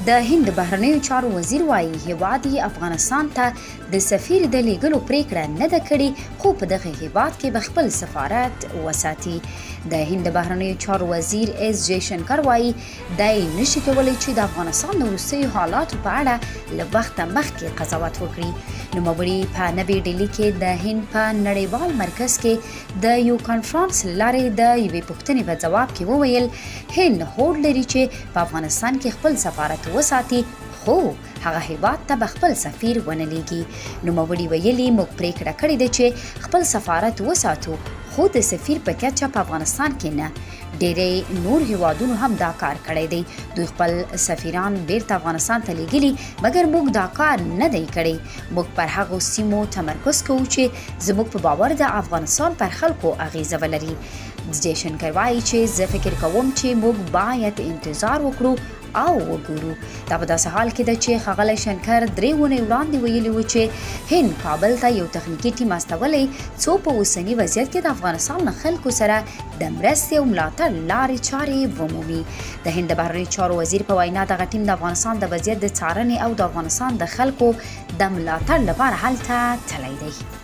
د هند د بهرنیو چارو وزیر وايي، هېواد یې افغانستان ته د سفیر د لېږلو پرېکړه نه ده کړې، خو په دغه هېواد کې به خپل سفارت وساتي. د هند د بهرنیو چارو وزیر اس جې شنکر وايي، دی نه شي کولی چې د افغانستان د وروستیو حالاتو په اړه له وخته مخکې قضاوت وکړي. نوموړي په نوې ډیلي کې د هند په نړیوال مرکز کې د یو کانفرانس له لارې د یوې پوښتنې په ځواب کې وویل، هند هوډ لري چې په افغانستان کې خپل سفارت وساتي، خو هغه هیواد ته به خپل سفیر ونه لیږي. نوموړي ویلي، موږ پریکړه کړې ده چې خپل سفارت وساتو، خو د سفیر په کچه په افغانستان کې نه. ډیری نور هیوادونو هم دا کار کړی دی. دوی خپل سفیران بیرته افغانستان ته لیږلي، مګر موږ دا کار نه دی کړی. موږ پر هغو سیمو تمرکز کوو چې زموږ په باور د افغانستان پر خلکو اغیزه ولري. جیشنکر وایي چې زه فکر کوم چې موږ باید انتظار وکړو او وګورو. دا په داسې حال کې ده چې ښاغلی شنکر درې اونۍ وړاندې ویلي و چې هند کابل ته یو تخنیکي ټیم استولی څو په اوسني وضعیت کې د افغانستان له خلکو سره د مرستې او ملاتړ لارې چارې ومومي. د هند د بهرنیو چارو وزیر په وینا دغه ټیم د افغانستان د وضعیت د څارنې او د افغانستان د خلکو د ملاتړ لپاره هلته تللی دی.